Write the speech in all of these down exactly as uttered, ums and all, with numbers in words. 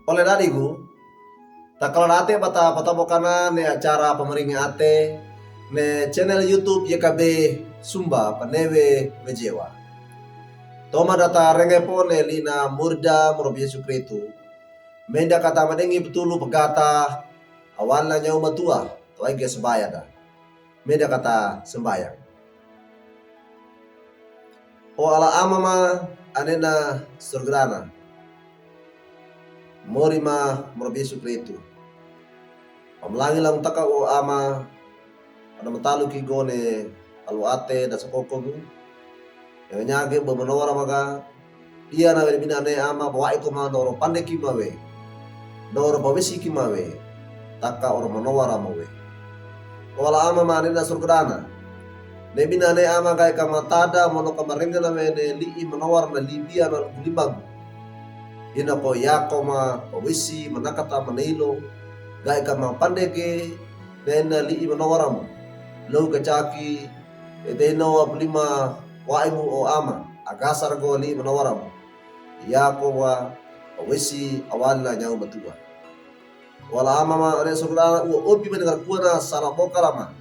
Ole dadigu, takalorate'ba ta patabokanane acara pamaringi ate ne channel YouTube Y K B Sumba Panewe Wejewa. Toman data rengepo ne lina murida morobi Yesu Kristu, menda kata madengi patulu pagata awalna nyawu matuwa, tawaige sambayada. Meda kata sambayang. O Ala Ama ma, anena surgana. Mori ma morobi Yesu Kristu. Pamalangi lang taka o Ama, pada matalu ki gone, alu ate da sakokogu. Yang nyage ba manowara maga, iya na we binane Ama, bawa'i ko ma doro pande ki mawe. Doro pawisi ki mawe. Taka oro manowara mawe. Wala Ama ma nena surgana. Ne binane Ama ga'i ka matada mono ka marengena we ne li'i manowara na libiya na libagu. Ina ko yako ma pawisi manakata manilo. Ga'i ka mapande ke nena li'i manowara mo. Lo gachaki, ete ina wa pulima wa'imu o Ama, agasar go li'i manowara mo. Yako wa pawisi awalna nyawu matuwa. Wala Ama ma, ane surgana, uwa opi mani garkuwa na sala boka lama.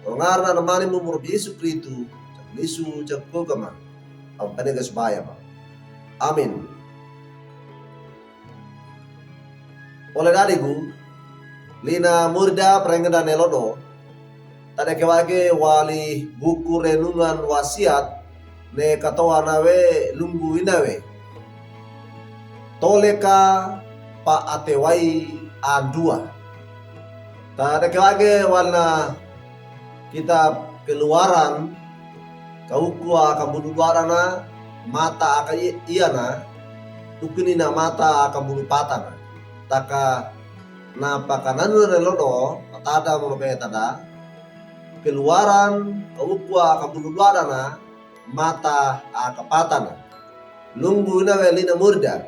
Ongarna na mani mu morobi Yesu Kristu, chak lisu chak koga ma. Ampane ga sambaya ma. Amin. Ole dadigu, lina murida parengedane lodo, tadeke wage wali buku renungan wasiat, ne katowana we lunggu ina we. Toleka pa atewai anduwa. Tadeke wage walna kitab Keluaran, kawuku aka mbulu duwadana, mata aka i-, iyana, tukunina mata aka mbulu patana. Taka na pakananu re lodo, patada mono pe tada. Keluaran, kawuku aka mbulu duwadana, mata aka patana. Lunggu ina we lina murida.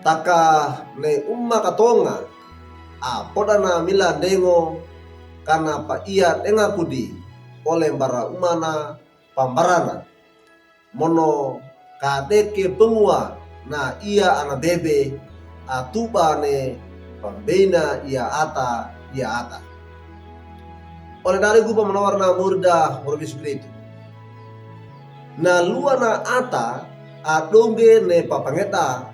Taka ne umma katonga, apodana mila ndengo, kana pa iya denga kudi, ole mbara umana pambarana. Mono kadeke penguwa na iya ana bebe, atuba ne pambeina iya ata, iya ata. Ole dadigu pamanawarna murida morobi Yesu Kristu. Na luwana ata adonge ne papangeda,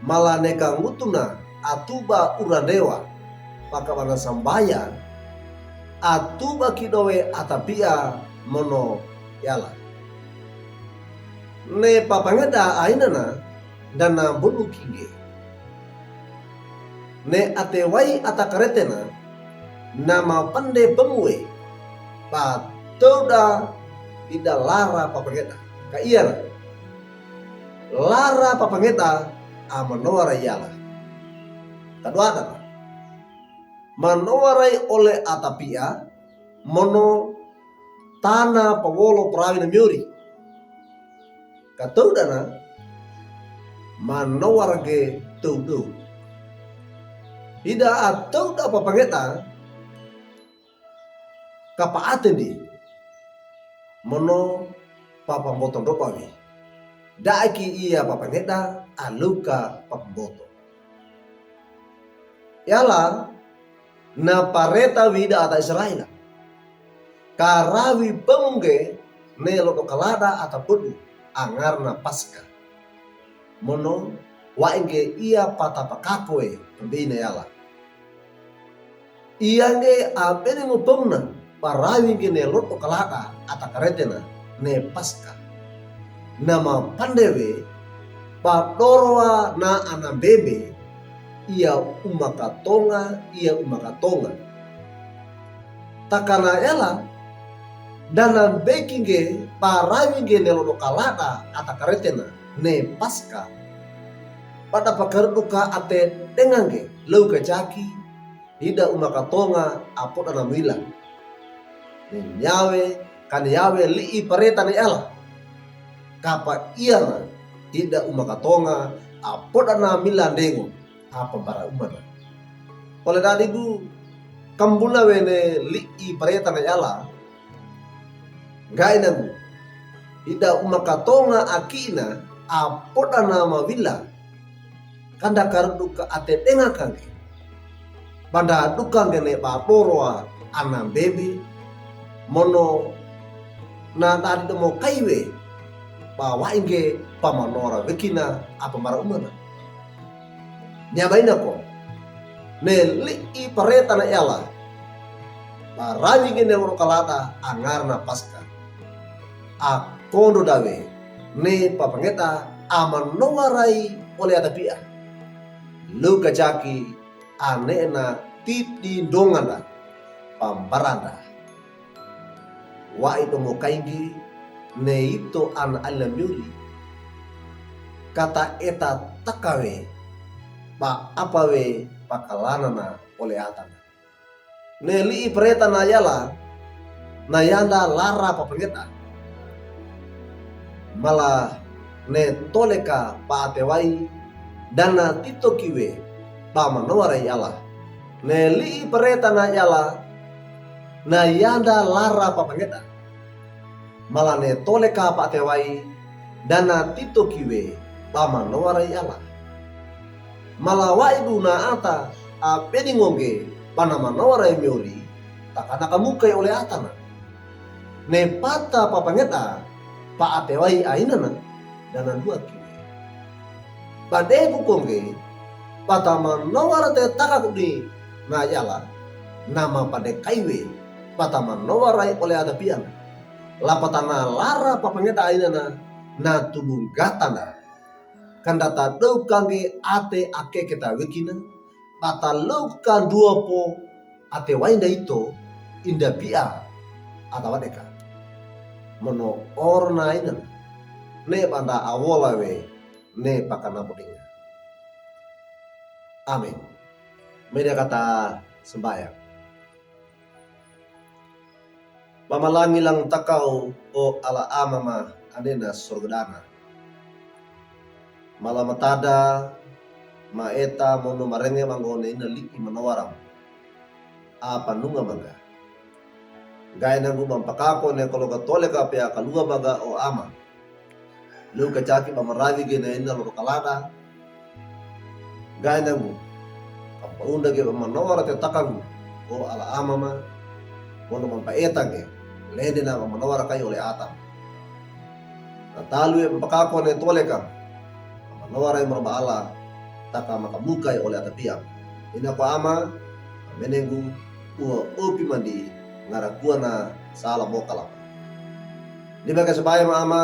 mala ne kangutuna atuba urandewa, pakabana sambaya, atuba kidowe atapiya mono yala. Ne papangeda ainana, dana mbulu kinge. Ne atewai atakaretena, na mapande penguwe, patawda ida lara papangeda. Ka iyana. Lara papangeda, amanowara yala. Kaduwadana. Manowarai ole atapiya, mono tana pawolo parawi na miyori. Katawdana, manowara ge tawdo. Ida atawda papangeda, kapaatendi. Mono papamboto ndropawi. Da'aki iya papangeda, aluka papamboto. Yala, na pareta wida ata Israel. Karawi pemungge ne lodo kalada ata podu, angarna Paska. Mono, wa'inge iya patapakakowe, pembina yala. Iyange abene ngo pemna, parawi nge ne lodo kalada, atakaretena, ne Paska. Na mapandewe, padorowa na anambembe, iya umakatonga, iya umakatonga. Takana yala, dana mbeki nge, parawi nge ne lodo kalada, atakaretena, ne Paska. Pada pakaruduka ate dengange, lau kajaki, ida umakatonga apodana mwila. Ne niyawe, kaniyawe li'i paretane yala. Kapa iyana, ida umakatonga apodana mila ndengo, apambara umana. Ole dadigu, kambuna wene li'i paretane yala. Gainagu, ida umakatonga akina, apodana mawila. Kanda karudu ka ate denga kangge. Banda du kangge ne ba doro a ana bebe. Mono na dadi domo kaiwe. Ba wainge ba manora wekina apa mara umana. Nia baina ko. Ne li'i pareta na iala. Ba rawi nge ne woro kalada a ngarana Paska. A kondo dawe. Ne papangeda a manowarai ole atapia. Luka jaki a nena tidi ndonganda. Pambaranda. Wa'i domo kaingi ne ito ana alamiuri. Kata eta takawe ba apawe pakalanana ole atana. Ne li'i pareta na iala na yanda lara papangeda. Mala ne toleka ba atewai dana tito kiwe ba manowarai iala. Ne li'i pareta na iala na yanda lara papangeda. Mala ne toleka ba atewai dana tito kiwe ba manowarai iala. Mala wa'i du na ata a beni ngongge ba na manowarai miori takana kamukai ole atana. Ne pata papangeda ba atewai ainana dana dua kiwe. Ba de bukongge ba ta manowara te takakuni na iala na mapade kaiwe ba ta manowarai ole atapiana. Lapatana lara papangeda ainana na tulung gatana. Kanda ta dau kangge ate ake keta wekina. Ba ta lou kanduapo atewai nda ito inda bia atawa deka. Mono orona inana. Ne banda awola we ne pakana bodinga. Amin. Media kata sembayang. Ba malangilang takaw o ala amama anena sorgadana. Mala matada, maeta mono marenge manggone ina li'i manawaram. A panunga mangga. Gaina gu mampakako ne kologa toleka pea kalunga mangga o ama. Leu kajaki ba marawi gena ina loro kalada. Gaina gu. Kapaunda ge ba manowara te takagu. O ala amama. Mono mampaeta ge. Lende na ba manowara kai ole atam. Na talu e mampakako ne toleka. Ba manowara e mara ba ala. Taka makamukai ole atapiam. Ina ko ama. Menengu. Ua opi mandi. Ngara kuana sala mokalam. Di baga sebaya ma ama.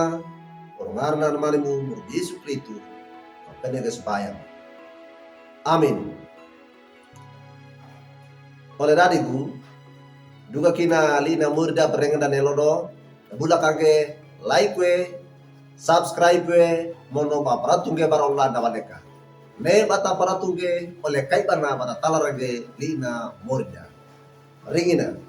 Oro ngarana na manimu, mur Yesu Kristu, kapene ke sembayang. Amin. Ole dadigu, duka kina li'i na murida perengan dane lodo, bula kangge like we, subscribe we, mono ba paratungge bara ola dawaneka. Ne bata paratungge, ole kai bana bata talarage li'i na murida. Ringina.